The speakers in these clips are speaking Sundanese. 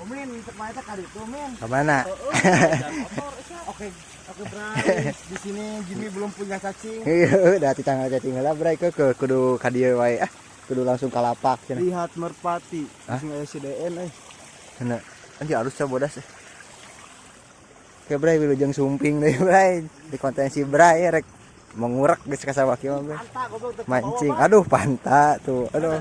Min, cek mana teh kali itu, Min. Ke mana? Oke, oke, Bray. Di sini Jimmy belum punya cacing. Iya, udah titanggal cacing heula, Bray, ke kudu ka dieu wae ah. Kudu langsung ka lapak cenah. Lihat merpati. Hah? Sing aya CDN euy. Cenah. Anjir alus ca bodas. Oke, Bray, wilujeng sumping deui, Bray. Di konten si Bray rek mengurak geus ka sawah kieu mah, Bray. Panta goblok teu Mancing. Aduh, panta tuh. Aduh.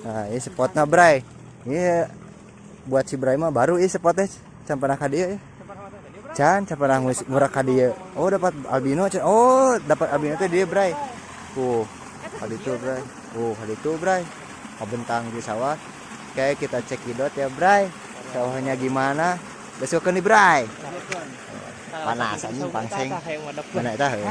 Nah, ini spotnya, Bray. Ini buat si Bray mah baru ini spotnya. Can pernah ka dieu ya. Can, can pernah ngurak ka dieu. Oh, dapat albino. Can. Oh, dapat albino teh dia, Bray. Tuh, kali itu, Bray. Oh, kali itu, Bray. Kabentang di sawah. Oke, kita cekidot ya, Bray. Sawahnya gimana? Besok nih, Bray. Panas anjing pangseng. Mana eta heuh.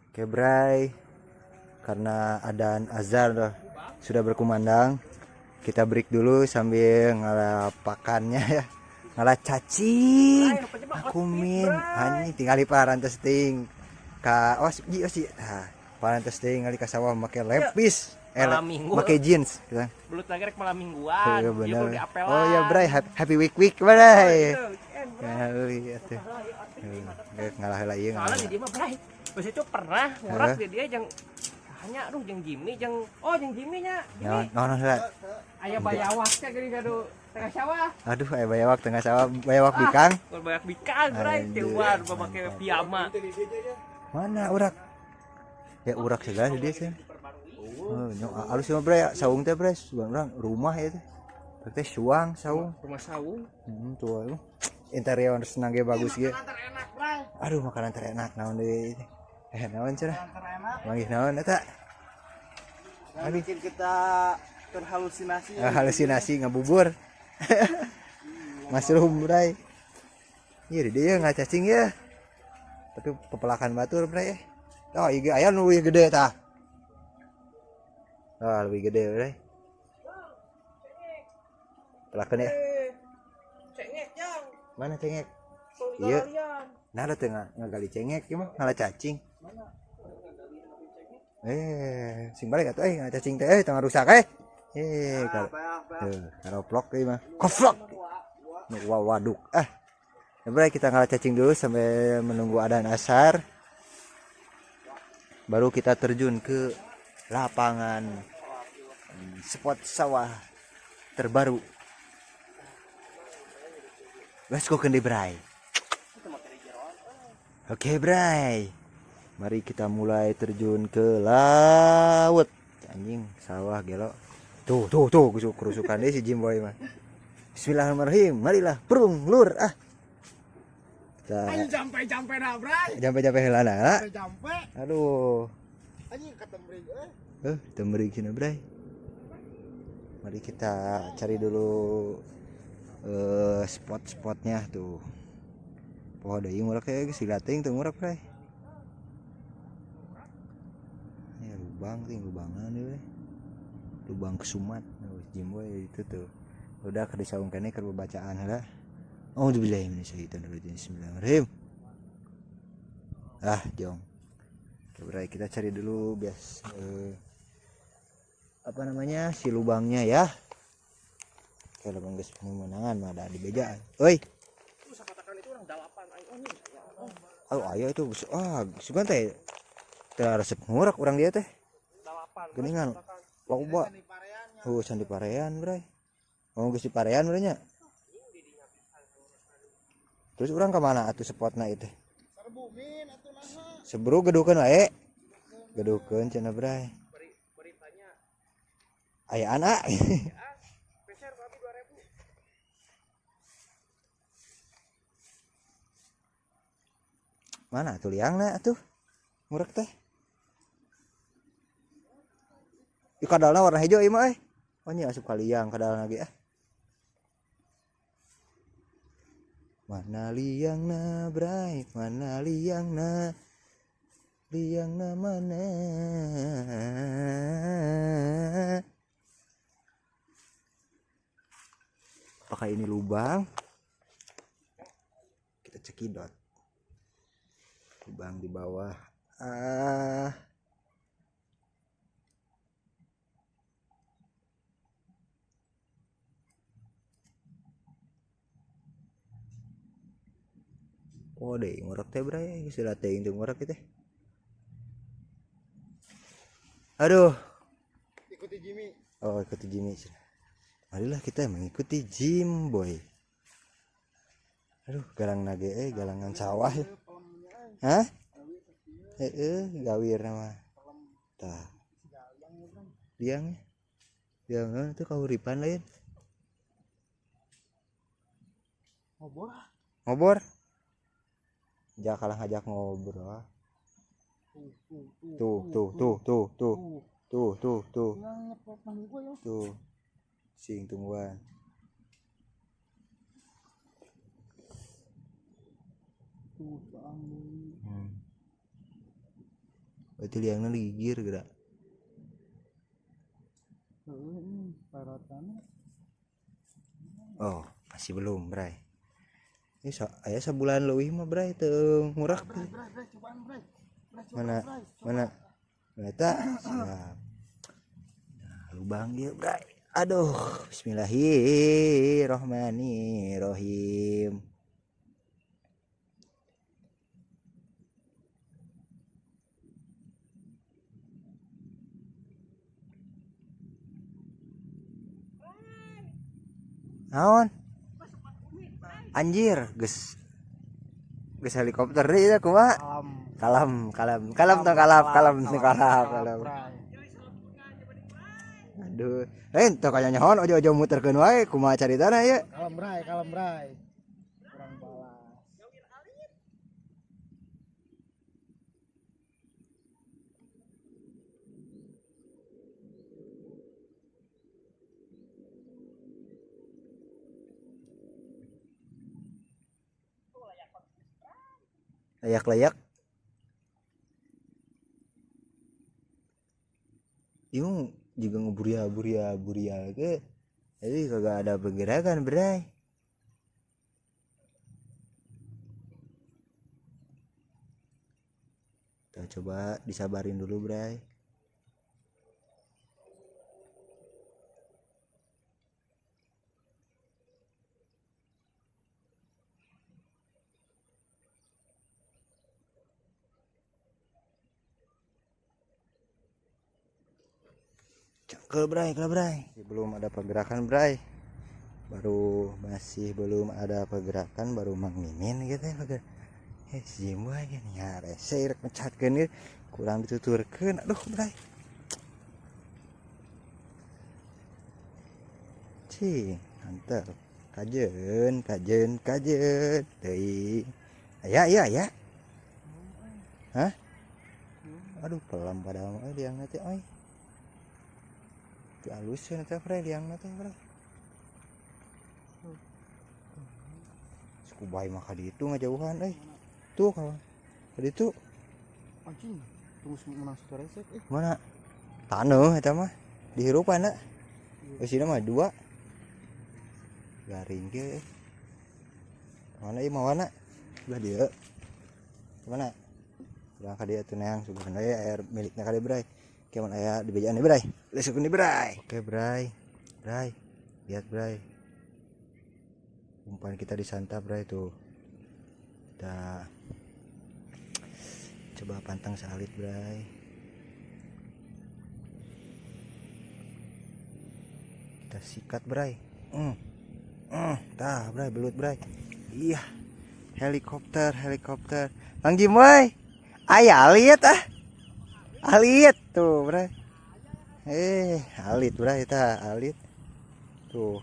Oke, Bray, karena adan azan sudah berkumandang, kita break dulu sambil ngalah pakannya ya, ngalah cacing. Aku min, anjing tinggal di parantos ting. Ka oh ji oh si, nah, parantos ting ngali ka sawah make lepis, eh, Malam minggu. make jeans. Gitu. Belut lagi rek malam mingguan. Iya Dia benar. kudu diapelan. Oh ya, Bray, happy week week, Bray. Iya, weekend, Bray. Ya, iya tuh. Ngalah heula ieu Soalnya ngalah. di dia mah, Bray. Pas itu pernah ngurak Heeh. di dia jeung hanya aduh jeung Jimmy jeung oh jeung Jimmy nya. Naon Jimmy naon heula. aya bayawak teh geuning kadu tengah sawah. Aduh, aya bayawak tengah sawah, bayawak bikang. Kur bayak bikang, Bray, Anjir. keluar make piyama. Mana urak? Ya urak segala di dia sih. Oh, nyok alus mah, Bray, saung teh, Bray, sugan urang rumah ya teh. Teh suang saung. Rumah saung. Tuh aduh. Interior senang ge bagus ge. Terenak, Bray. Aduh, makanan terenak naon deui teh. Eh, naon cenah? Terenak. Manggih naon eta? Yang bikin kita terhalusinasi. Ah, halusinasi ngabubur. Mushroom, Bray. Iya, di dia nggak cacing ya. Tapi pepelakan batur, Bray. Oh, iya aya nu leuwih gede tah. Ah, lebih gede, Bray. Pelakan ya. Cengek jang. Mana cengek? Tong Iya. digalian. Nah, ada teh ngagali cengek ieu mah, ngala cacing. Eh, sing balik atuh eh ngala cacing teh eh tengah rusak eh. Eh, kalau tuh, karoplok ieu mah. Koflok. Nu wa waduk. Ah. Ya, Bray, kita ngalah cacing dulu sampai menunggu adan asar. Baru kita terjun ke lapangan spot sawah terbaru. Let's go kendi, Bray. Oke, Bray. Mari kita mulai terjun ke laut. Anjing, sawah gelo. Tuh, tuh, tuh, kerusukan deh si Jimboy mah. Bismillahirrahmanirrahim. Marilah perung lur ah. Kita Anjing jampe-jampe dah, Bray. jampe-jampe heula lah. Jampe. Aduh. Anjing ketembring euy. Eh, tembering sini, Bray. Mari kita cari dulu spot-spotnya tuh. Poho deui ngurak ya geus dilatih teu ngurak, Bray. Ya lubang ting lubangan ieu we. Lubang kesumat. Oh, Jimboy itu tuh. Udah keur disaung keneh keur bacaan heula. Auzubillahi minasyaitonirrajim. Bismillahirrahmanirrahim. Ah, jong. Oke, Bray, kita cari dulu bias apa namanya si lubangnya ya. Oke, lubang geus pemenangan mah ada di bejaan. Oi, Tuh sakatakan itu orang dalapan aing oh nih. aduh aya itu ah sugan teh teu resep ngurak urang dia teh. Dalapan. Geuningan loba. Oh, can di parean, Bray. Oh, geus di parean bray nya. Terus urang ka mana atuh spotna itu? Serbu min atuh naha. Sebru gedukeun wae. Gedukeun cenah, Bray. Beritanya Aya anak. peser babi 2000. Mana tuh liangna atuh? Ngurek teh. Ih, kadalna warna hijau ieu mah eh. Oh nya asup ka liang kadalna ge ah. Mana liangna, Bray? Mana liangna? Liangna mana? Apakah ini lubang? Kita cekidot. Lubang di bawah. Ah. Oh, deh, ngorok teh bray, geus teh ngorok teh. Aduh. Ikuti Jimmy. Oh, ikuti Jimmy. Marilah kita mengikuti Jim Boy. Aduh, galang nage galangan sawah ya. Hah? Heeh, gawir nama. Tah. Liang. Liang itu kahuripan lain. Ngobor. Ngobor. Jangan kalah ngajak ngobrol. Tuh, tuh, tuh, tuh, tuh. Tuh, tuh, tuh. Tuh. Sing tungguan. Berarti liangnya gigir gerak. Oh, masih belum, Bray. Ini aya sebulan leuwih mah, Bray, teu ngurak. Bray, Bray, cobaan, Bray. Mana? Mana? Mana ta? Siap. Nah, lubang dia, Bray. Aduh, bismillahirrohmanirrohim. Naon? Anjir, geus geus helikopter deui teh kumaha? Kalam, kalam, kalam tong kalap, kalam tong kalap, kalam. Aduh, tong kanya nyahoan ojo-ojo muterkeun wae kumaha caritana ieu? Kalem bray, kalem bray. Kurang balas. Layak-layak. Ieu juga ngeburia-buria-buria ke. Jadi kagak ada pergerakan, Bray. Kita coba disabarin dulu, Bray. Cangkel, Bray, kelak, Bray. Belum ada pergerakan, Bray. Baru masih belum ada pergerakan, baru Mang Mimin gitu ya, perger. Si Jimboy gini ya, rese rek mecatkeun ieu, kurang dituturkeun. Aduh, Bray. Cing, antar. Kajeun, kajeun, kajeun. Teuing. Aya, aya, aya. Hah? Aduh, pelam padahal mah liangna teh euy. Teu aluseun eta Bray liangna teh, Bray. Suku bae mah ka ditu ngajauhan euy. Tuh kawan. Ka ditu. Anjing, tunggu menang resek euy. Mana? Taneuh eta mah. Dihirupan da. Eusina mah dua. Garing ge. Mana ieu mawana? Belah dieu. Mana? Urang ka dieu teh neang sugan we air milikna ka dieu, Bray. Oke, mun aya di bejaan Bray. Lesukun di Bray. Oke, Bray. Bray. Lihat, Bray. Umpan kita disantap, Bray tuh. Kita coba pantang salit, Bray. Kita sikat, Bray. Tah, Bray, belut, Bray. Iya. Helikopter, helikopter. Mang Jimoy. Aya alit ah. Alit tuh, Bray. Alit, Bray, tah, alit. Tuh.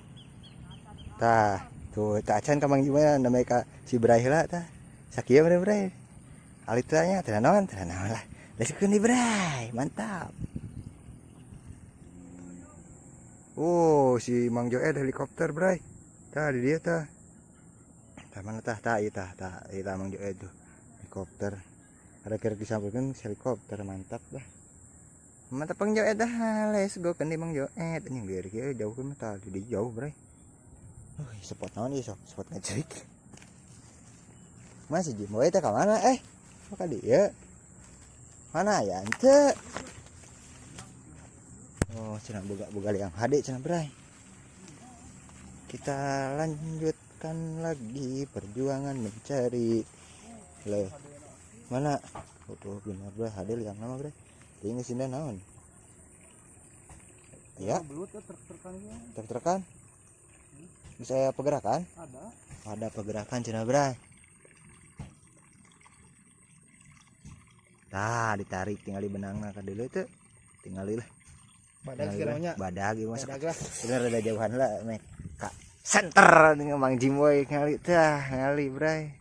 Tah, tuh, tah acan ka Mang Jimoy namanya ka si Bray heula tah. Sakieu Bray, Bray. Alit tah nya, teu naon, teu naon lah. Lesukkeun di Bray, mantap. Oh, si Mang Joed helikopter, Bray. Tah di dia tah. Tah mana tah? Tah ieu tah, tah ieu tah Mang Joed tuh. Helikopter. Kira-kira disampaikan helikopter mantap lah. Mantap Bang Joet dah. Let's go kan Bang Joet. Anjing biar kieu jauh mah tadi di jauh, Bray. Spot naon ieu sok? Spot ngecerik. Masih Jimboy teh ka mana eh? Ka dieu. Mana ya ente? Oh, cenah boga liang hade cenah, Bray. Kita lanjutkan lagi perjuangan mencari. Loh. Mana? Oh, tuh benar bray, hade liang nama, Bray. Ini sini naon? Ya, Belut ya truk-trukan ini. truk-trukan. Bisa ya pergerakan? Ada. Ada pergerakan cenah, Bray. Tah, ditarik tinggal di benangna ka deuleu teu. Tinggal lah. Badag sekiranya. Badag ieu mah. Badag lah. Bener ada jauhan lah mek. Ka center dengan Bang Jimboy ngali tah ngali, Bray.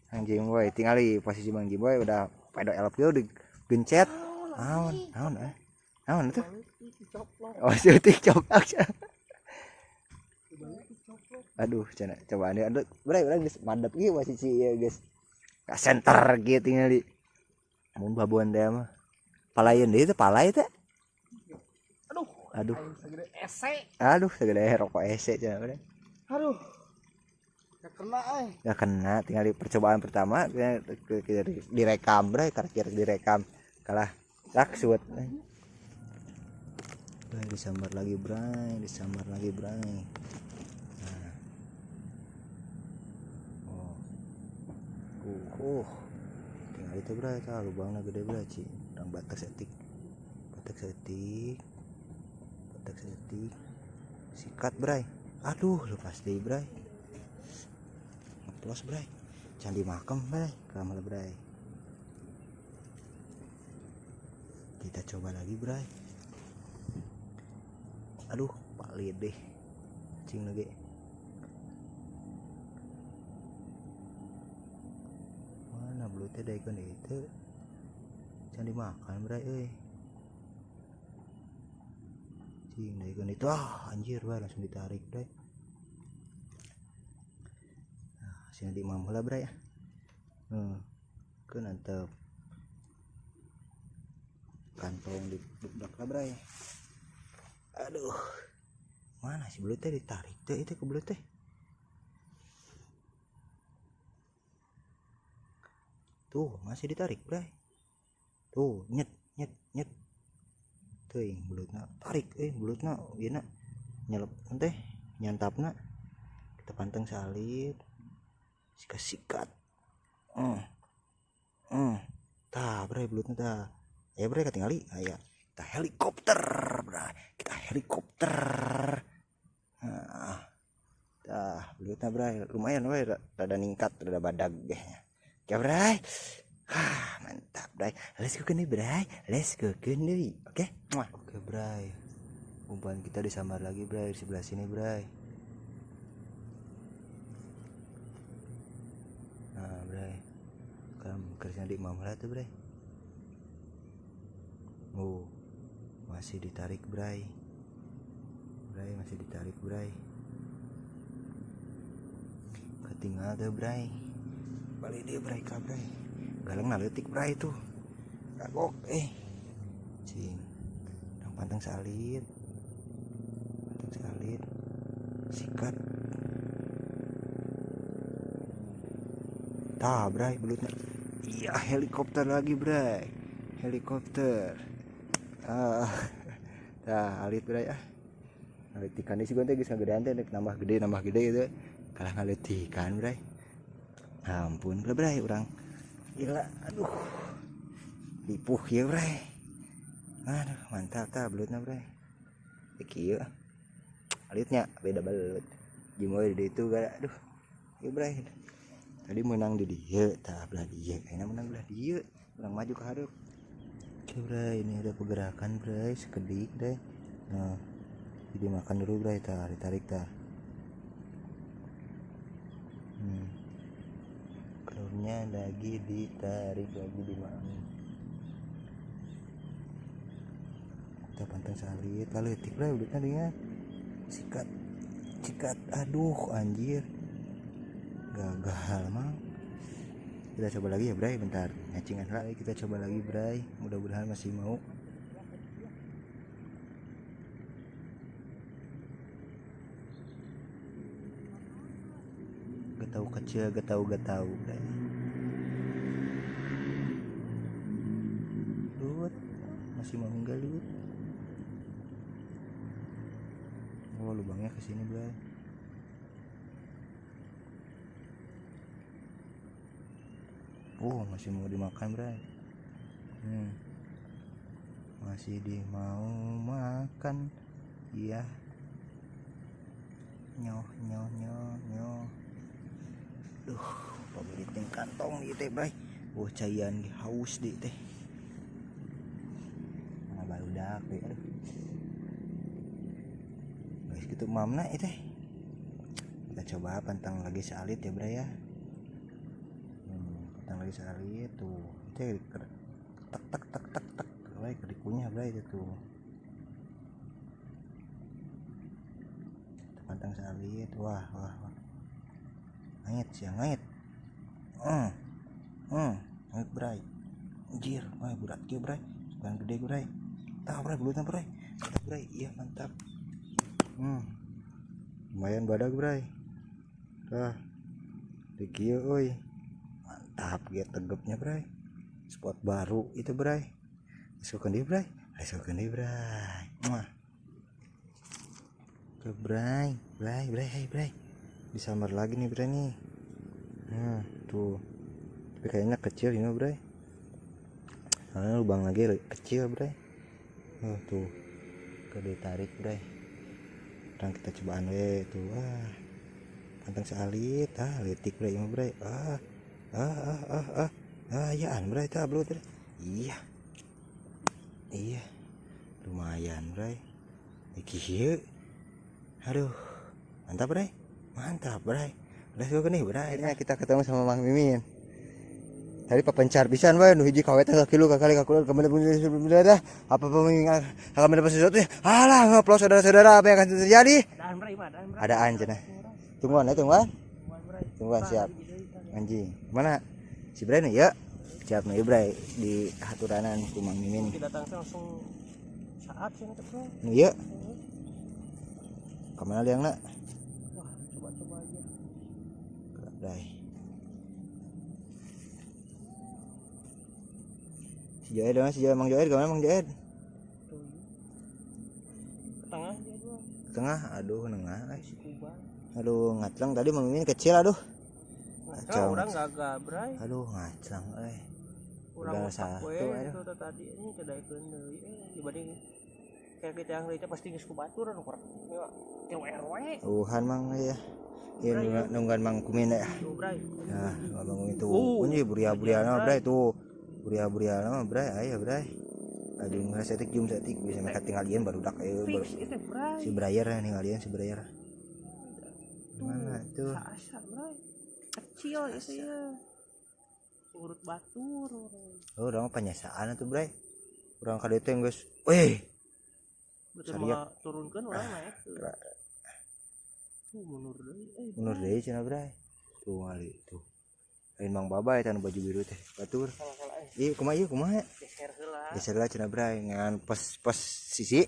Bang Jimboy tinggali posisi Bang Jimboy udah pedo elop kieu digencet. Naon? Naon eh? Naon itu? Oh, syuting coplok. Aduh, cenah cobaan dia. Aduh, Bray, urang geus madep ieu posisi ieu geus. Ka center kieu tingali. Mun babuan teh mah. Palayeun deui teh palai teh. Aduh. Aduh. Segede ese. Aduh, segede rokok ese cenah, Bray. Aduh. Gak kena eh. Gak kena, tinggal di percobaan pertama direkam, Bray, kira direkam. Kalah laksut. Bray, disambar lagi, Bray, disambar lagi, Bray. Nah. Oh. Tinggal itu, Bray, tah lubangna gede, Bray, ci. Urang batas etik. Batas etik. Batas etik. Sikat, Bray. Aduh, lepas deh, Bray. Ngeplos, Bray. Candi makam, Bray. Kamar, Bray. Kita coba lagi, Bray. Aduh, palit deh. Cing lagi. Mana belutnya daikon itu? Jangan dimakan, Bray, euy. Cing daikon itu. Ah, anjir, Bray, langsung ditarik, Bray. Nah, sini di imam heula, Bray ya. Ke nantep. Kantong di budak lah, Bray. Aduh. Mana si belut teh ditarik teh itu ke belut teh. Tuh, masih ditarik, Bray. Tuh, nyet nyet nyet. Teuing belutna tarik belutna ieu na nyelep teh nyantapna. Kita panteng salib. Sikat-sikat. Tah, Bray, belutna tah. Ya, Bray, katingali. Aya. Kita helikopter, Bray. Kita helikopter. Nah. Tah, belutna, Bray. Lumayan we, rada ningkat, rada badag ge. Oke, Bray. Ah, mantap, Bray. Let's go kene, Bray. Let's go kene. Oke? Muah. Oke, Bray. Umpan kita disambar lagi, Bray, di sebelah sini, Bray. Nah, Bray. Sekarang kerjanya di Imam tuh, Bray. Oh, masih ditarik, Bray. Bray, masih ditarik, Bray. Ketinggal tuh, Bray. Balik dia, Bray, ka, Bray. Galang naletik, Bray, tuh. Kagok, Cing. Dang pantang salit. Pantang salit. Sikat. Tah, Bray, belutnya. Iya, helikopter lagi, Bray. Helikopter. Ah, tah, alit, Bray, ah. Ngaletikan sih gue teh geus ngagedean teh nambah gede gitu. Kalah ngaletikan, Bray. Ampun, Bray, urang. Gila, aduh. Lipuh ya, Bray. Aduh, mantap tah belutna, Bray. Kieu. Alitnya beda belut. Jimoy di itu gara, aduh. Ieu, Bray. Tadi menang di dieu, tah belah dieu. Ayeuna menang belah dieu. Urang maju ke hareup. Oke, Bray, ini ada pergerakan, Bray, sekedik deh. Nah, jadi makan dulu, Bray, tah ditarik tah. Kelurnya lagi ditarik lagi di mana? Kita pantang salit, lalu etik, Bray, udah tadi ya. Sikat, sikat, aduh, anjir, gagal mang. Kita coba lagi ya, Bray, bentar. Nyacingan lah. Kita coba lagi, Bray. Mudah-mudahan masih mau. Getau kecil, getau-getau, Bray. Lut, masih mau enggak, Lut? Oh, lubangnya ke sini, Bray. Oh, masih mau dimakan, Bray. Masih di mau makan. Iya. Nyoh nyoh nyoh nyoh. Duh, pabelit jeung kantong ieu teh, Bray. Oh, caian ge haus deui teh. Mana barudak deui, aduh. Guys, gitu mamna ieu teh. Kita coba pantang lagi sealit ya, Bray ya. Pantang lagi sealit tuh. Itu tek tek tek tek tek. Bray, dikunyah, Bray, itu tuh. Kita pantang sealit. Wah, wah, wah. Ngait sih, ngait. Ngait, Bray. Anjir, wah berat kieu, Bray. Bukan gede, Bray. Tah, Bray, bulutan, Bray. Mantap, Bray. Iya, mantap. Lumayan badag, Bray. Tah. Di kieu euy. Mantap ge tegepnya, Bray. Spot baru itu, Bray. Let's go deui, Bray. Let's go deui, Bray. Muah. Ke Bray, Bray, Bray, hey, Bray. Disambar lagi nih, Bray nih. Nah, tuh. Tapi kayaknya kecil ini, Bray. Soalnya lubang lagi kecil, Bray. Oh, tuh. Gede tarik, Bray. Sekarang kita cobaan we tuh. Wah. Pantang sealit, ah, letik, Bray, ini, Bray. Ah. Ah ah ah ah. Ah, yaan, Bray, tah, bro, Bray. Iya. Iya. Lumayan, Bray. Iki ieu. Aduh. Mantap, Bray. Mantap, Bray. Let's go nih, Bray. Akhirnya kita ketemu sama Mang Mimin. Tadi papencar pisan we nu hiji kawetan ka kilu ka kali ka kulon kemana dah apa apa akan mendapat sesuatu ya. Alah, ngeplos saudara-saudara, apa yang akan terjadi? Adaan, Bray, mah adaan, Bray. Adaan cenah. Tungguan ya, tungguan. Tungguan, Bray. Tungguan, siap. Anjing. Mana? Si Bray nih ya. Siap nih, Bray, di haturanan ku Mang Mimin. Kita datang langsung saat sih itu, Bro. Nu ieu. Kemana liangna? Wah, coba-coba aja. Bray. Si Joed dong, si Joed, Mang Joed kemana Mang Joed? Tuh. Ke tengah dia dua. Ke tengah, aduh nengah. Eh. Si Kuba. Aduh, ngaclang tadi Mang Mimin kecil, aduh. Ngaclang orang gagah, Bray. Aduh, ngaclang euy. Urang Udah otak satu, we, aduh. itu tadi ini kedaikeun deui dibanding kayak kita yang deui pasti geus ku batur anu kurang. Ya, tilu RW. Uhan Mang ya. Iya, nungguan Mang Kumin ya. Tuh, Bray. Nah, Mang Kumin tuh. Ini buria-buriana, Bray, tuh. Buria-buriana mah, Bray, ayo, Bray. Aduh, nggak setik jum setik bisa mereka tinggalin barudak ayo. Fix itu, Bray. Si Brayer ninggalin si Brayer. Mana tuh? Asa, Bray. Kecil itu ya. Urut batur. Oh, urang mah panyasaan atuh, Bray. Urang ka dieu teh geus, weh. Betul mah turunkeun urang naik. Tuh mundur deui. Mundur deui cenah, Bray. Tuh ngali tuh. Lain Mang Baba eta nu baju biru teh, batur. Ih, kumaha ieu kumaha? Geser heula. Geser heula cenah, Bray, ngan pos pos sisi.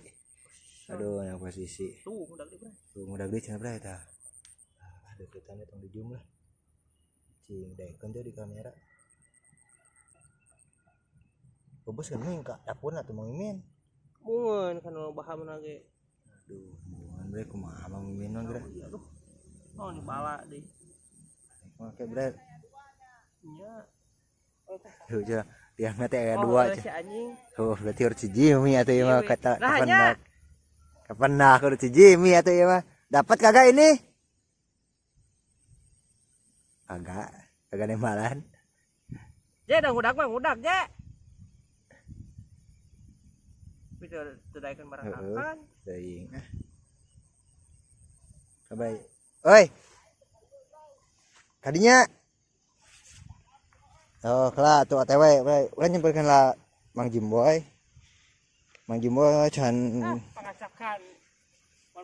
Aduh, yang posisi. Tuh, ngudag deui, Bray. Tuh ngudag deui cenah, Bray tah. Ah, deketan tong di zoom lah. Cing daekeun teh di kamera. Bobos kan nih ka dapurna tuh Mang Mimin. Mun kan bahamna ge. Aduh, mun Bray kumaha Mang Mimin mah geura. Iya, aduh. Oh, ini bala deui. Oke, Bray. Nya. Tuh, cenah. Tiangna teh aya dua si anjing. Tuh, berarti urut si Jimmy atuh ieu mah kata Nah, kapenak. Kapenak urut si Jimmy atuh ieu mah. Dapat kagak ini? Kagak, kagak nembalan. Je, dah ngudag mah ngudag, je. Tapi teu daekeun barang akan. Teuing. Ah. Kabai. Oi. Kadinya. Oh, kelah tuh OTW, Bray. Urang nyamperkeun lah Mang Jimboy. Mang Jimboy can Pangacakan.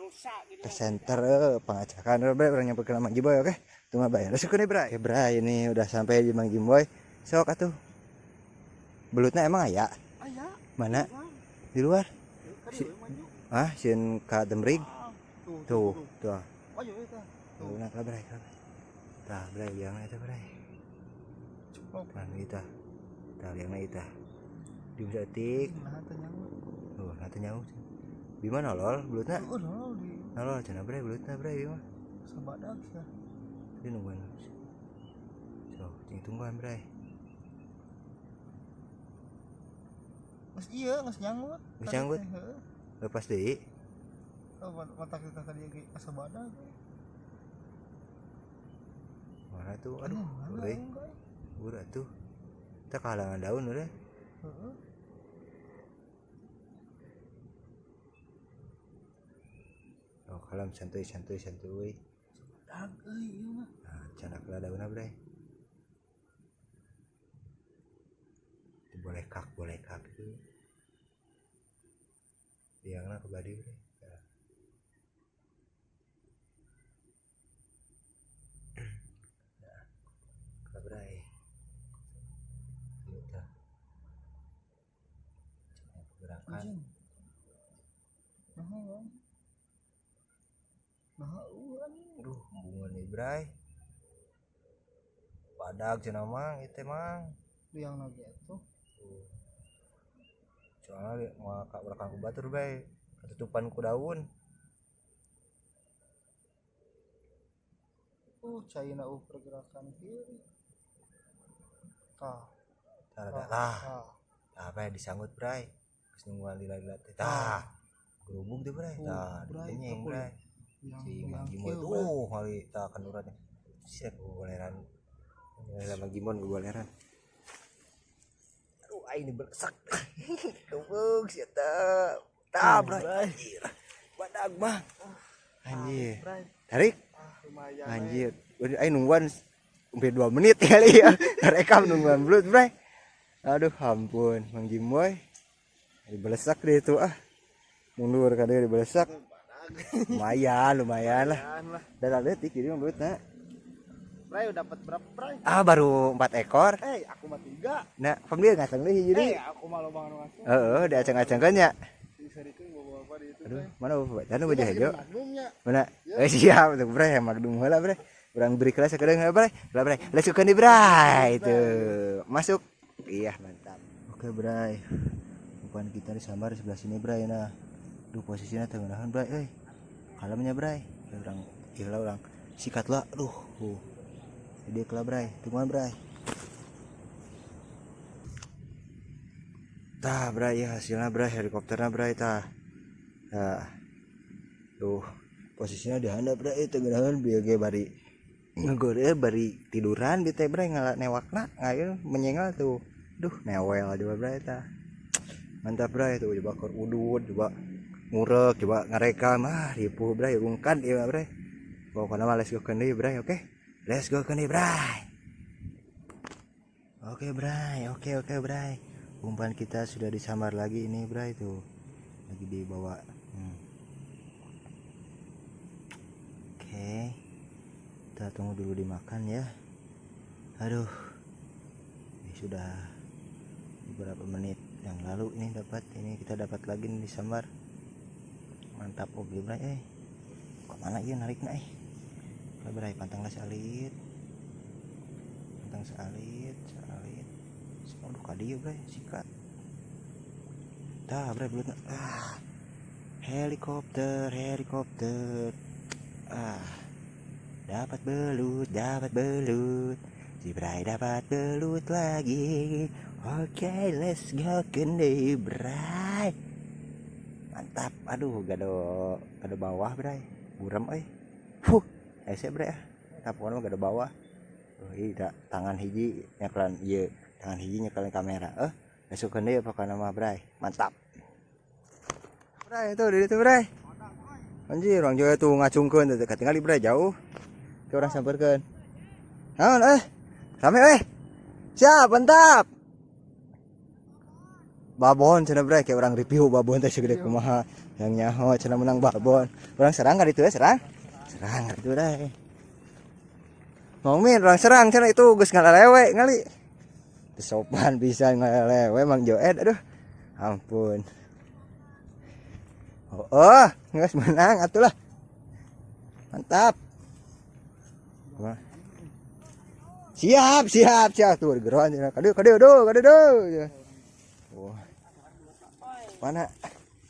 Manusia gitu. Ke center pengacakan bray, urang nyampe ke Mang Jimboy, oke? Tunggu bray, let's go nih bray. Oke bray, ini udah sampai di Mang Jimboy. Sok atuh. Belutnya emang aya? Aya. Mana? Di luar. Si, ah, sieun ka demrig. Tuh, Tuh, tuh. Ayo eta. Tuh, nah, bray, tah, bray, liangna eta bray. Kan kita. Tah, liangna eta. Di saeutik. Nah, teh nyangut. Tuh, nah teh nyaut. Bima nolol belutna. Oh, nolol di Nolol cenah bray belutna bray Bima. sabadag sia. Dia nungguan. So, cing tungguan bray. Geus ieu geus nyanggut. Geus nyanggut? Heeh. Lepas deui. Oh, mata kita tadi ge asa badag. Mana tuh? Aduh, mana euy. enggak, eh. Udah atuh. Kita kehalangan daun udah. Heeh. Oh, kalem santuy santuy santuy. Dag euy ieu mah. Nah, canak lah daunna bray. Itu boleh kak itu. Liangna ke badi bray. Ya. Nah, ke bray. Gitu. Cina pergerakan. Anjing. Nah, Bang. Nah, anjing. Aduh, bunga nih bray. Badag cenah mang, itu mang. Liang lagi atuh. Tuh. Soalnya mau kak belakang ku batur bay, ketutupan ku daun. China pergerakan kiri. Tah, Tah, tah, tah, tah. tah, apa ya disanggut bray. Terus nungguan lila-lila teh. Tah, gerubuk tuh bray. Tah, Bray, dipenyeng pukul. bray. Liang, Si liang Mang Gimon kieu, bray. tuh kali tah kendurannya. Siap goleran. Lah Mang Gimon goleran. Aduh, aing ini belesak. Gebuk sia tah. Tah, bray. Anjir. Badag, Bang. Anjir. Bray. Tarik. Ah, lumayan. Anjir. Udah aing nungguan hampir 2 menit kali ya. Rekam nungguan belut, Bray. Aduh, ampun, Mang Jimboy. Dibelesak deh itu ah. Mundur kadang dibelesak. Lumayan, lumayan lah. Lumayan lah. Dan detik jadi mah belutna. Bray, udah dapat berapa, Bray? Ah, baru 4 ekor. Eh, aku mah 3. Nah, pem dia ngasang deui jadi. Eh, aku mah lobang anu ngasang. Heeh, diacang-acangkeun nya. Diserikeun bawa-bawa di itu. Aduh, mana bapak? Tanu baju hejo. Magnumnya. Mana? Eh siap tuh, Bray, magnum heula, Bray. Urang beri kelas sakedeung heula, Bray. Heula, Bray. Let's go nih, Bray. Itu. Masuk. Iya, mantap. Oke, Bray. Umpan kita disambar di sebelah sini, Bray. Nah. Duh, posisinya teu ngeunaheun, Bray. Euy. Kalemnya, Bray. Urang ieu urang sikat lah. Duh. Jadi kelah, Bray. Tungguan, Bray. Tah, Bray, ya hasilnya, Bray, helikopternya, Bray, tah. Nah. Tuh, posisinya di handap, Bray, itu ngeunaheun bieu ge bari ngegore bari tiduran di teh, Bray, ngala newakna ngayun menyengal tuh. Duh, newel juga, Bray, tah. Mantap, Bray, tuh coba keur udud, coba ngurek, coba ngarekam, ah ripuh, Bray, rungkan ieu mah, Bray. Pokokna mah let's go keun deui, Bray, oke? Let's go keun deui, Bray. Oke, Bray, oke, oke, Bray. Umpan kita sudah disambar lagi ini, Bray, tuh. Lagi dibawa. Oke. Kita tunggu dulu dimakan ya. Aduh. Ini sudah beberapa menit yang lalu ini dapat, ini kita dapat lagi nih disambar. Mantap oke, Bray. Kemana ieu narikna eh? Lah, Bray, pantang lah salit. Pantang salit, salit. Aduh, ka dieu, Bray, sikat. Tah, Bray, belutna. Ah. Helikopter, helikopter. Ah. Dapat belut, dapat belut. Si Bray dapat belut lagi. Oke, let's go keun Bray. Mantap. Aduh, gado bawah, Bray. Buram euy. Huh, hese Bray ah. Tapuan mah gado bawah. Oh, iya, tangan hiji nyekelan ieu, tangan hiji nyekelan kamera. Let's go keun deui pokona mah, Bray. Mantap. Bray, itu di ditu, Bray. Anjir, orang Jawa tuh ngacungkeun teh katingali, Bray, jauh. Ke orang samperkeun. Naon eh? Rame eh. Siap, mantap. Babon cenah, Bray, kayak orang review babon teh segede kumaha yang nyaho cenah menang babon. Orang serang ka ditu ya, serang. Serang ka ditu, Bray. Mang Min, orang serang cenah itu geus ngalelewe ngali. Teu sopan bisa ngalelewe Mang Joed, aduh. Ampun. Oh, geus menang atulah. Mantap. Wah. Siap, siap, siap tuh geroan cenah. Kadieu, kadieu, duh, kadieu, duh. Wah. Mana?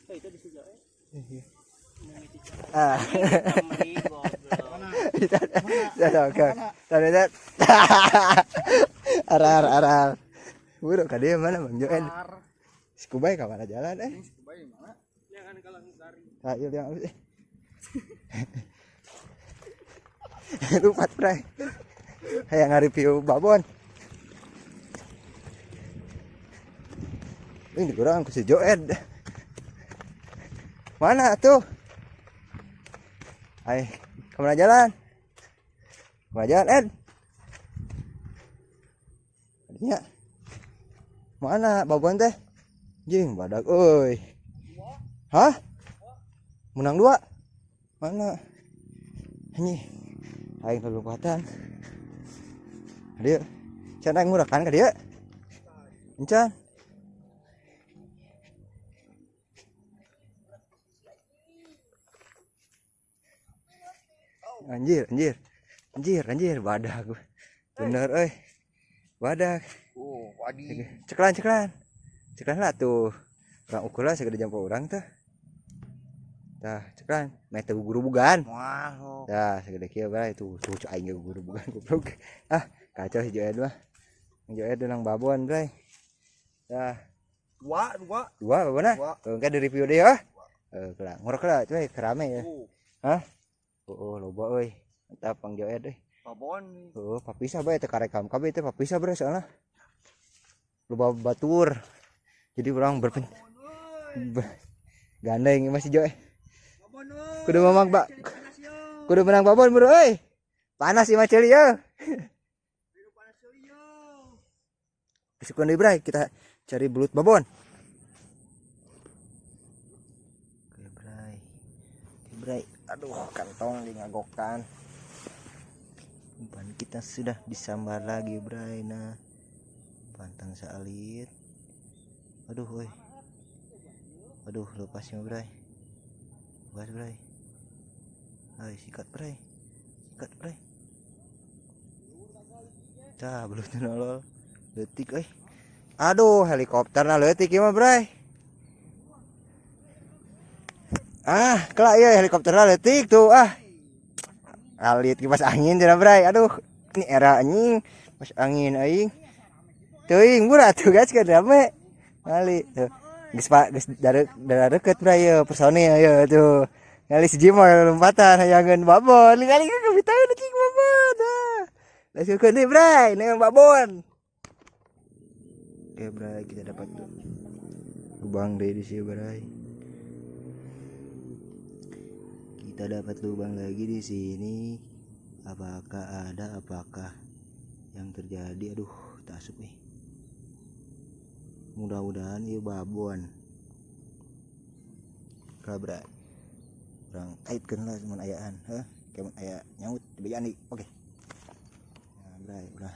Oh, itu di situ eh. Ah. Meri goblok. Oke. Tadi arar arar. Buruk ka dieu mana Bang Joen? Si Kubay ka mana jalan eh? Jangan kalau ngari. Ah, iya yang eh. Lupa, Bray. Hayang nge-review babon. Ini kurang ku si Joed. Mana tuh? Ay, kemana jalan? Kemana jalan, Ed? Adinya. Mana babon teh? Jing, badak euy. Hah? Menang dua? Mana? Anjing. Aing lompatan. Dia. Can aing murakan ka dieu. Encan. Anjir, anjir. Anjir, anjir, badak. Bener euy. Badak. Oh, wadi. Ceklan, ceklan. Ceklan lah tuh. Urang ukur lah segede jempol urang teh. Tah, ceklan. Meh teu gurubugan. Wah, oh. Tah, segede kieu bae tuh. Tuh cuk aing ge gurubugan goblok. Ah, kacau si Joed mah. Joed nang babon, Bray. Tah, Dua, dua. Dua babona. Dua. Tuh engke di review deui ya. Eh, kelak ngorok lah cuy, kerame ya. Oh, Hah? Oh, loba euy. Mantap Bang Joed euy. Babon. Oh, papisah bae teh karekam kabeh teh papisah bro soalnya. Loba batur. Jadi orang berpen gandeng masih Joe. Babon euy. Kudu mamang bak. Kudu menang babon bro euy. Panas sih maceli ya. Panas ceuli yo. Besok deui, Bray, kita cari belut babon. Oke, Bray. Oke, Bray. Aduh, kantong di ngagokan. Umpan kita sudah disambar lagi, Bray. Nah, pantang saalit. Aduh, woi. Aduh, lepasnya, Bray. Lepas, Bray. Ayo, sikat, Bray. Sikat, Bray. Tah, belutnya nolol. Leutik euy. Aduh, helikopter nah leutik ieu mah, Bray. Ah, kelak ya helikopter lah leutik tuh ah. Alit kipas angin cenah, Bray. Aduh, ini era anjing. Pas angin aing. Teuing murah tuh guys kan rame. Ngali tuh. Geus pak geus dara deket, Bray, ye personil ye tuh. Ngali si Jimo lompatan hayangeun babon. Ngali kebitaeun anjing babon. Ah. Langsung ke nih, Bray, dengan babon. Oke, Bray, kita dapat lubang deh di sini, Bray. Kita dapat lubang lagi di sini. Apakah ada, apakah yang terjadi? Aduh, tak asup nih. Mudah-mudahan ieu babon. Kalau Bray, urang kaitkeun lah mun ayaan, heuh. Kayak mun aya nyaut dibejaan deui. Oke. Nah, Bray, udah.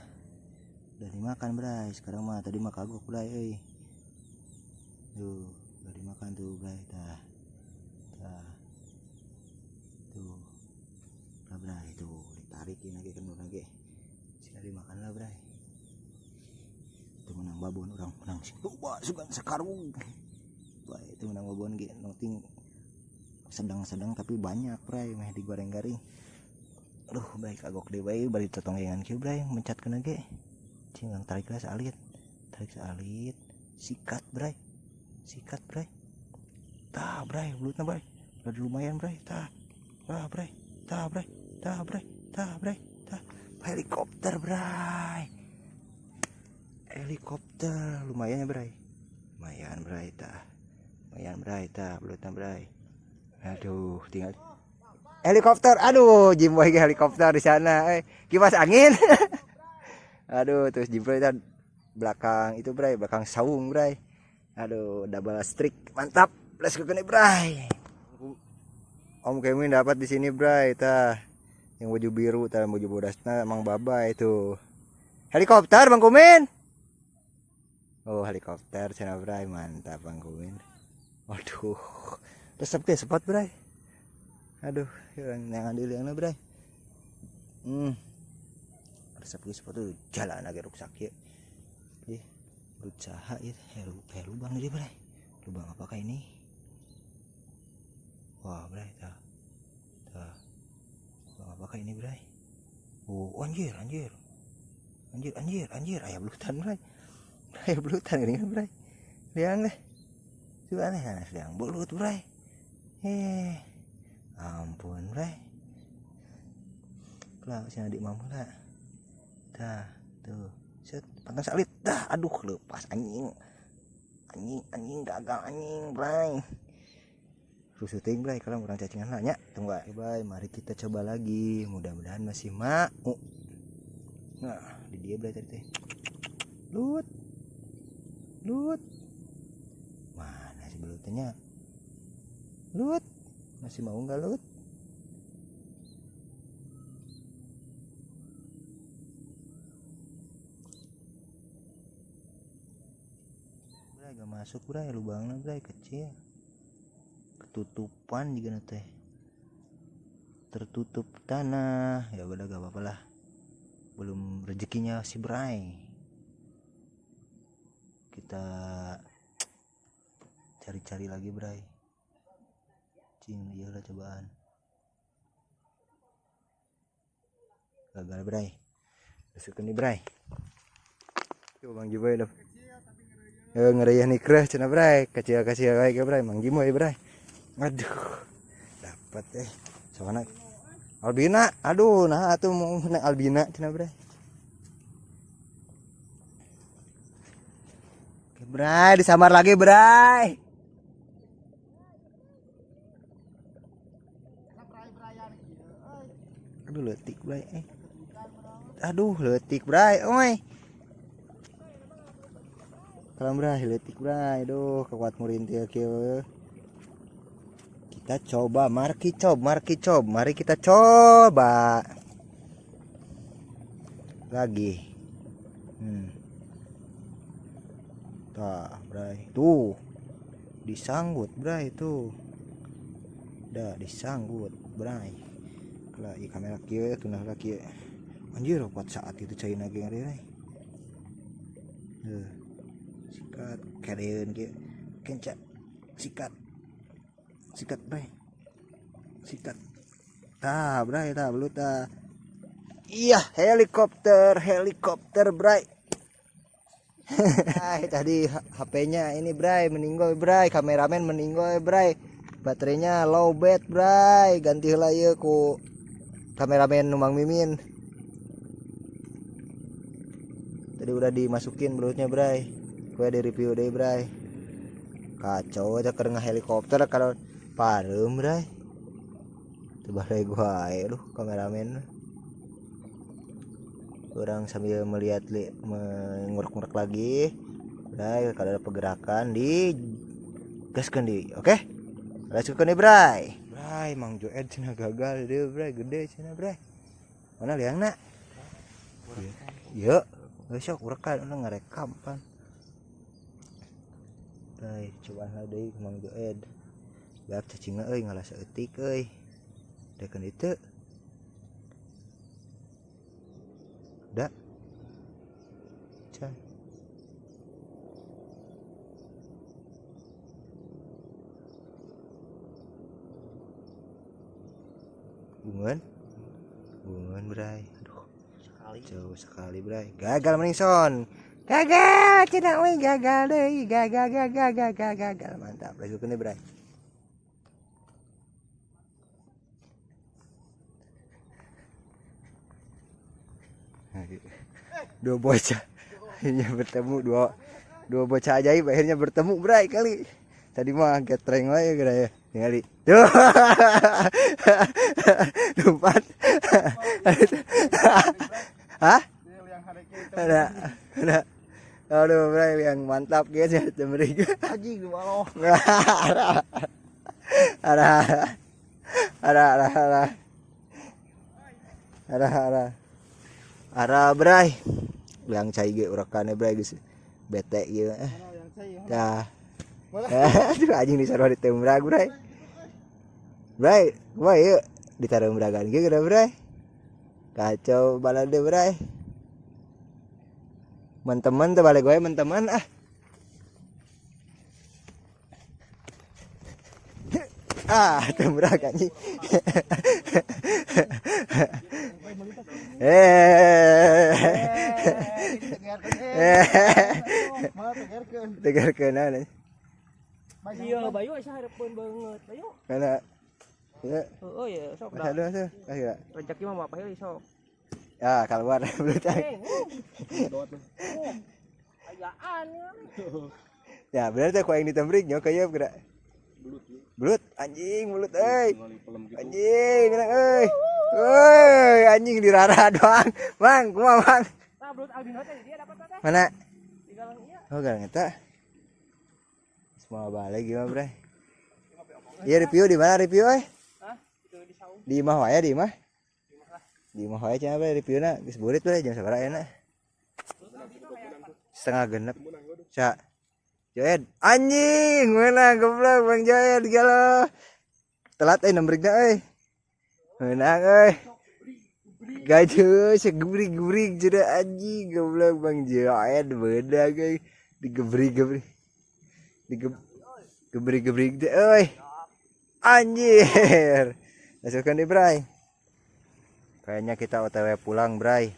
Udah dimakan, Bray. Sekarang mah tadi mah kagok, Bray euy. Tuh, udah dimakan tuh, Bray. Tah. Tah. Tuh. Udah, Bray, tuh ditarikin lagi kan lagi. Sudah dimakan lah, Bray. Itu menang babon orang menang sing loba sugan sakarung. Wah, itu menang babon ge penting sedang-sedang tapi banyak, Bray, meh digoreng garing. Aduh, Bray, kagok deui bae bari totonggengan kieu, Bray, mencat kena ge. Cing, tarik lah salit. Tarik salit, sikat, Bray. Sikat, Bray. Tah, Bray, belutna, Bray. Udah lumayan, Bray. Tah. Tah, Bray. Tah, Bray. Tah, Bray. Tah, Bray. Tah. Helikopter, Bray. Helikopter lumayan ya, Bray. Lumayan, Bray, tah. Lumayan, Bray, tah, belutna, Bray. Aduh, tinggal helikopter. Aduh, Jimboy ke helikopter di sana. Eh, kipas angin. Aduh, terus Jimboy itu belakang itu, Bray, belakang saung, Bray. Aduh, double streak, mantap. Let's go kene, Bray. Om Kemin dapat di sini, Bray. Tah. Yang baju biru, tah baju bodasna emang baba itu. Helikopter Bang Kumin. Oh, helikopter cenah, Bray. Mantap Bang Kumin. Waduh. Resep ke spot, Bray. Aduh, yang ngambil yang Bray. Resep ke spot tuh jalan agak ruksak ya. Ih, berusaha ya, kayak lubang ini, Bray. Lubang apakah ini? Wah, Bray, tah. Tah. Lubang apakah ini, Bray? Oh, anjir, anjir. Anjir, anjir, anjir, aya belutan, Bray. Aya belutan gini kan, Bray. Liang deh. Coba aneh, aneh, liang belut, Bray. Eh, ampun, Bray. Lah, si adik mampu lah. Tah, tuh. Set, pantang salit. Dah, aduh, lepas anjing. Anjing, anjing gagal anjing, Bray. Rusuh teuing, Bray, kalau urang cacingan lah nya. Tunggu, bye. Mari kita coba lagi. Mudah-mudahan masih mau. Nah, di dia Bray tadi teh. Lut. Lut. Mana sih belutnya? Lut. Masih mau nggak, Lut? Bray, gak masuk, Bray, lubangnya, Bray, kecil. Ketutupan juga teh. Tertutup tanah. Ya udah gak apa-apa lah. Belum rezekinya si Bray. Kita cari-cari lagi, Bray. Cing, iyalah cobaan. Gagal, Bray. Masukkan nih, Bray. Coba Bang Jimoy dah. Ngereyah nikreh cenah, Bray. Kecil-kecil wae ge, Bray. Mang Jimoy, Bray. Aduh. Dapat eh. Soalnya Albina, aduh, nah atuh mau menang Albina cenah, Bray. Oke, Bray, disambar lagi, Bray. Aduh, leutik, Bray. Eh. Aduh, leutik, Bray. Oi. Kalau Bray, leutik, Bray. Aduh, kekuat murintil kieu. Kita coba, mari coba, mari coba, mari kita coba lagi. Tah, Bray. Tuh. Disanggut, Bray, tuh. Dah disanggut, Bray. Lah, ieu kamera kieu tunah lah kieu. Anjir, kuat saat itu caina ge ngeri, Bray. Heuh. Sikat kereun kieu. Kenca. Sikat. Sikat, Bray. Sikat. Tah, Bray, tah belut tah. Iya, helikopter, helikopter, Bray. Ay, tadi HP-nya ini, Bray, meninggal, Bray, kameramen meninggal, Bray. Baterainya low bat, Bray. Ganti heula ieu ku kameramen Numang Mimin. Tadi udah dimasukin belutnya, Bray. Gue di review deh, Bray. Kacau aja keur helikopter kalau pareum, Bray. Coba balik gua ae lu kameramen. Orang sambil melihat mengurek-ngurek lagi. Bray, kalau ada pergerakan di gaskeun di. Oke? Let's go nih, Bray. Bray, Mang Joed cenah gagal deh, Bray, gede cenah, Bray. Mana liangna? Yuk, geus sok urekan urang ngarekam pan. Bray, cobaan lah deui ku Mang Joed. Beak cacingna euy ngalah saeutik euy. Dekeun ditu. Da. Can. Bungan. Bungan, Bray. Aduh, Sekali. jauh sekali, Bray. Gagal meningson. Gagal, cenah euy, gagal deui, gagal gagal gagal gagal. Mantap. Let's go nih, Bray. Dua bocah akhirnya bertemu, dua bocah ajaib akhirnya bertemu, Bray, kali. Tadi mah getreng wae geura ya. Ningali. Tuh. Lompat. Hah? Ada. Ada. Aduh, Bray, yang mantap guys ya, tembrig. Anjing di bawah. Arah arah arah arah arah arah arah Bray. Yang cai ge urekannya Bray geus bete ieu. Mana yang cai? Dah. Aduh anjing disarua di tembrag Bray. Bray, kumaha ieu ditarembragan ge geura Bray. Kacau balade Bray. Teman-teman teh balik wae teman-teman ah. Ah, tembrak anjing. Eh. Malah tegerkeun. Tegarkeun naon? Iya, Bayu asa hareupeun banget. Bayu. Kana. Ya, Heeh ya, sok masa dah. dulu tuh. Ayo. Rezeki mah apa ya sok. Ya, keluar belut. Eh, ayaan ya. Ya, bener teh ku aing ditembrik nyo kayeup geura. Belut anjing, belut euy. Anjing, menang euy. Euy, anjing dirara doang. Mang, kumaha, Mang? Nah, belut albino teh dia dapat teh. Mana? Di galang iya. Oh, galang eta. Semua balik gimana, Bray? Iya review di mana review euy? Hah? Itu di saung. Di imah wae di imah. Di imah wae cenah Bray reviewna geus burit Bray jam sabaraha ayeuna? 5.30. Sa. Joed anjing menang goblok Bang Joed galo. Telat euy nembrigna euy. Menang euy. Gajuh segebrig-gebrig cenah anjing goblok Bang Joed beunang euy. Digebrig-gebrig. Digebrig-gebrig teh euy. Anjir. Masukkan di Bray. Kayaknya kita OTW pulang Bray.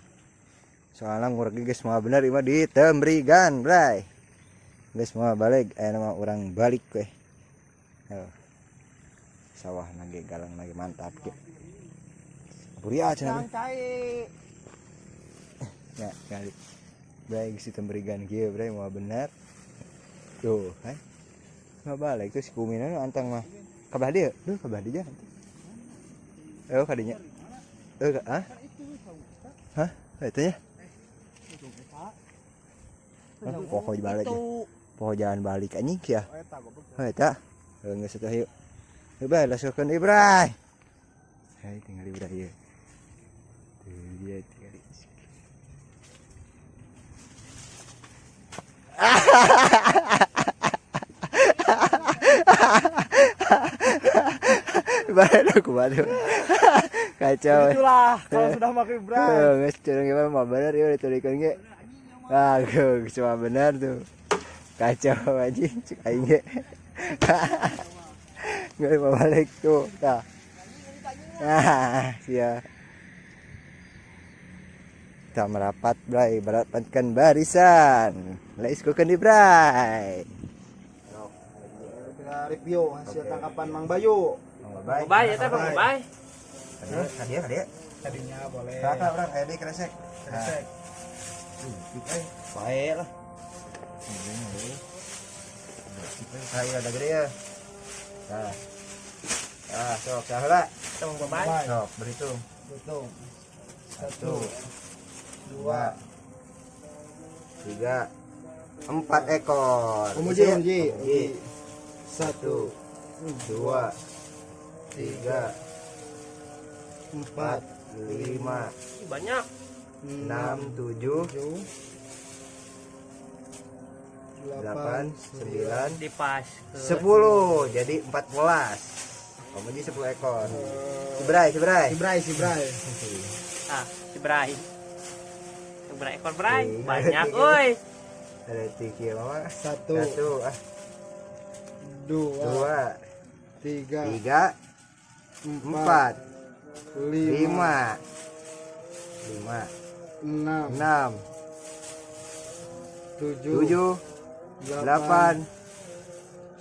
Soalnya ngurek geus moal bener ieu mah ditembrigan Bray. Geus moal balik aya mah urang balik we. Oh. Sawah nage galang nage mantap ge. Buria cenah. Yang cai. Ya, kali. Bray geus ditembrigan kieu Bray moal bener. Tuh, hai. Moal balik tuh si kumina nu antang mah. Ka belah dieu? Duh, ka belah dieu jangan. Eh, kadinya. Eh, hah? Hah? Itu nya? Hah, pokok balik ya. Pokok jalan balik anjing ya. Eta goblok. Oh, eta. Geus atuh yuk. Yuk, Bray, lasukkeun deui, Bray. Hai, tinggal di Bray ieu. Tuh dia tinggal di. Baru aku batu. Kacau. Itulah kalau sudah makin Bray. Eh, geus curang gimana mah bener ieu ditulikeun ge. Ah, geus cuma bener tuh. Kacau anjing cek aing ge. Nggak mau balik tuh. Tah. Ah, sia. Kita merapat, Bray, merapatkan barisan. Let's go di Bray. Kita review hasil tangkapan Mang Bayu. Bye. Bye ya teh, Bang Bye. Hadiah, hadiah. Tadinya boleh. Kakak orang kayak di kresek. Kresek. Nah, baik lah. Saya ada gede ya. Nah. Ah, sok salah. Tong Bye. Sok berhitung. Betul. 1, 2, 3, 4 ekor. Om Uji, Om Uji. Uji. 1, 2, 3, 4, 4, 5, Banyak. 6, 7, 7, 8, 9, Di pas ke 10. Jadi 14. Om Uji 10 ekor. Sibrai, Sibrai. Si Bray, si Bray. Ah, si Bray. Bray ekor Bray. Iya. Banyak euy. Ada tiga mama. 1, 1, ah, 2, 2, 3, 3, 4, 4, 5, 5, 5, 6, 6, 7, 7, 8,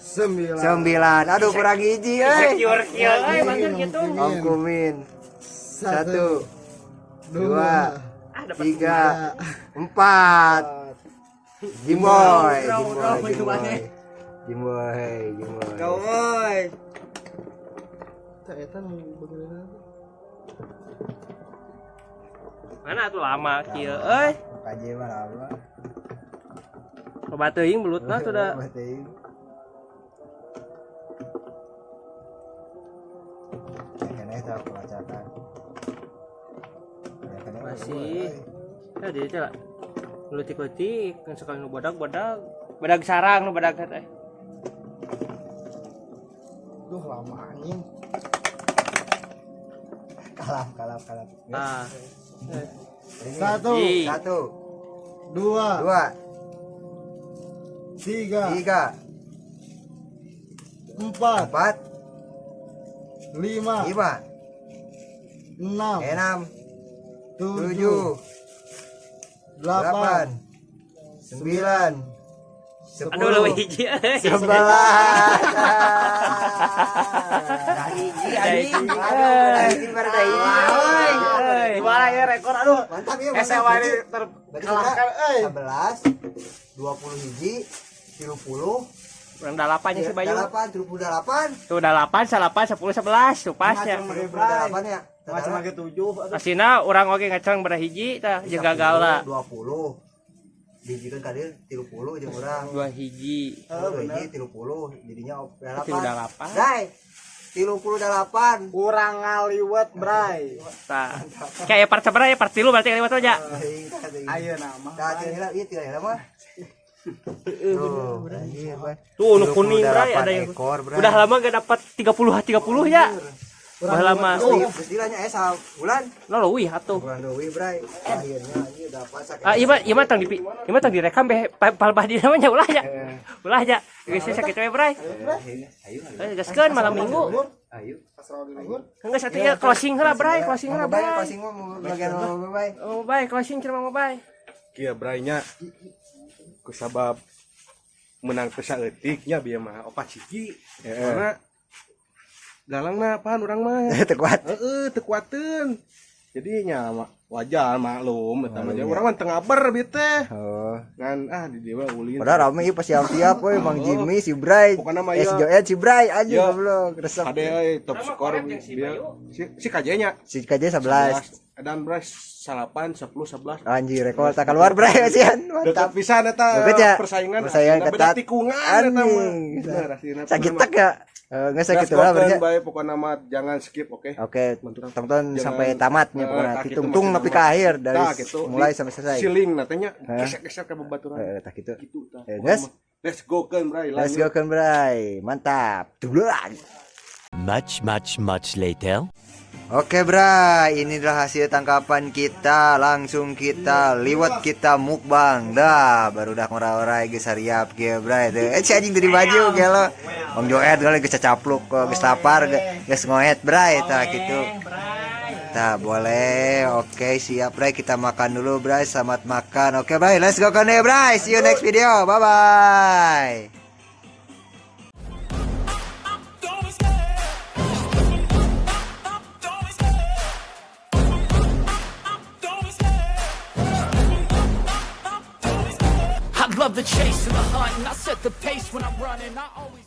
8, 9. 9. Aduh kurang hiji euy. Insecure kieu euy, bener gitu. Om Kumin. 1, 2, Ah, dapat 3, 4. Jimboy, Draw, draw, Jimboy, Jimboy. draw. Jimboy, Jimboy. Euy. Teh eta nu bagaimana? Mana tuh lama kieu euy. Kaje mah lama. Loba teuing belutna tuh da. Loba teuing. Kene tah pelacakan. Ya, kene Masih. Ya di dieu lah. Leutik-leutik kan sekali nu badag-badag. Badag sarang nu badag teh. Duh lama anjing. Kalap, kalap, kalap. Ah. Satu, Ih. Satu, dua, dua, tiga, tiga, empat, empat, lima, lima, enam, enam, tujuh, tujuh, delapan, delapan, sembilan, Aduh sepuluh, leuwih hiji euy. 11. Hiji anjing. Aduh, baru dah hiji. Euy. Gimana ya rekor aduh. Mantap ya, mantap. SMA ini Berarti terkalahkan euy. 11, 20 hiji, 30, Urang dalapannya si Bayu. 8, 38. Tuh dalapan, salapan, 10, 11 tuh pas ya. 38 ya. Macam lagi tujuh aduh. Asina urang oge ngacang baraha hiji tah jeung gagal lah. 20. Dijikan kali 30 jeung urang. Dua hiji. Oh, hiji 30 jadinya 8. 38. Bray. 38. Kurang ngaliwet, Bray. Tah. Kayak part sabaraha ya part 3 berarti kaliwat aja. Ayo nama. Tah tinggal ieu tinggal mah. Tuh, anjir, Bray. Tuh nu kuning Bray ada yang ekor, Bray. udah lama gak dapat 30 30 ya. Udah lama. Geus dilanya sabulan. Lo leuwih atuh. Bulan leuwih, Bray. Akhirnya anjir dapat sakit. Ah, iya mah ieu mah tong di ieu mah tong direkam beh palbah di namanya ulah ya. Ulah ya. Geus sakit we Bray. Ayo, Eh, gaskeun malam Minggu. ayo. Enggak satu ya closing heula Bray, closing heula Bye, Bray. closing mah mau bagian mau bye. Oh, bye, closing cenah mau bye. Kieu braynya kusabab menang teh saeutik nya bieu mah opat siji karena galangna apaan urang mah. Teu kuat. Heeh, teu kuateun. Jadi nya wajar maklum eta mah urang mah teu ngaber bieu teh. Oh. Ngan ah di dewa ulin. Padahal rame ieu pas siap-siap we Mang Jimmy si Bray. Pokokna mah Eh, si ieu. Joet si Bray anjing Ieu. goblok resep. Kade euy top skor jeung si bieu. Bayu. Si KJ nya Si KJ 11. 11 dan Bray 8 10 11. Anjir rekor tak keluar Bray kasihan. Deket Mantap. pisan eta Deket ya? persaingan Persaingan aslinya beda ketat. tikungan eta mah. Anjing. Bener aslinya. Sakit tak ya? Eh, Nggak sakit Let's lah go berarti. bae pokokna mah jangan skip oke. Oke, Bantuan. tonton Jangan, sampai tamatnya pokoknya. tah gitu Ditungtung maksudna nepi mah. ka akhir dari Tah, gitu. mulai Di sampai selesai. Siling natenya gesek-gesek ke babaturan. Eh, tah gitu. Gitu tah. Eh, guys. Let's go kan Bray. Let's go kan Bray. Mantap. Duluan. Much, much, much later. Oke Bray, ini adalah hasil tangkapan kita. Langsung kita liwat kita mukbang. Dah, baru dah ngora-orai geus hariap kieu Bray. Tuh, eh si anjing dari baju gelo. Bang Joet gelo geus cacapluk geus lapar geus ngoet Bray tah gitu. Tah boleh. Oke, siap Bray, kita makan dulu Bray. Selamat makan. Oke Bray, let's go kan Bray. See you next video. Bye bye. I love the chase and the hunt, and I set the pace when I'm running. I always